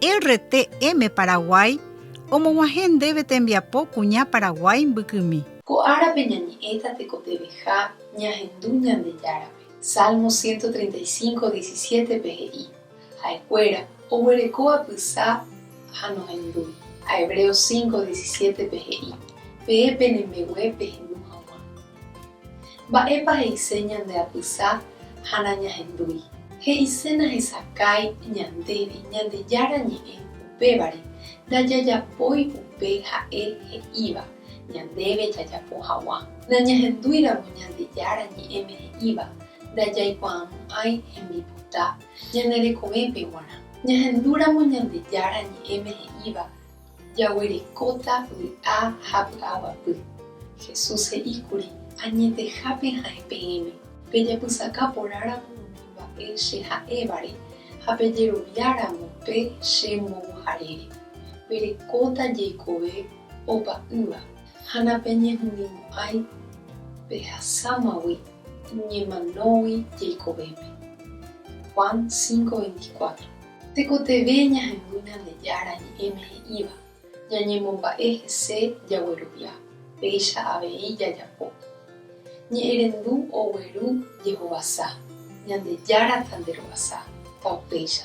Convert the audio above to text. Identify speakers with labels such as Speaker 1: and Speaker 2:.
Speaker 1: RTM Paraguay omog̃uahẽ ndéve tembiapo kuña Paraguái mbykymi.
Speaker 2: Ko árape ñañe'ẽta tekotevẽha ñahendu Ñandejárape. Salmo 135, 17 pe he'i, Ha'ekuéra oguereko apysa ha nohendúi. Ha Hebreos 5, 17 pe he'i, Peẽ penembegue pehendu hag̃ua. Mba'épa he'ise ñande apysa ha nañahendúi? He'ise nahesakãi ñandéve Ñandejára Ñe'ẽ upévare ndajajapói upe ha'e he'íva ñandéve jajapo haguã. Nañahendúiramo Ñandejára Ñe'ẽme he'íva ndajaikuaamo'ãi hembipota ñane rekovépe guarã. Ñahendúramo Ñandejára Ñe'ẽme he'íva Jaguerekóta vy'a ha py'aguapy. Jesús he'íkuri, Añetehápe ha'e peẽme, pejapysaka porãramo umi mba'e che ha'évare ha pejeroviáramo pe che mbovuharére, perekóta jeikove opa'ỹva ha napeñehundimo'ãi pehasámagui ñemanógui jeikovépe. Juan 5:24. Tekotevẽ ñahendu Ñandejára Ñe'ẽme he'íva, ñañemomba'e hese jaguerovia, péicha avei jajapo. Ñe'ẽrendu ogueru jehovasa, Ñandejára tanderovasa, taupéicha.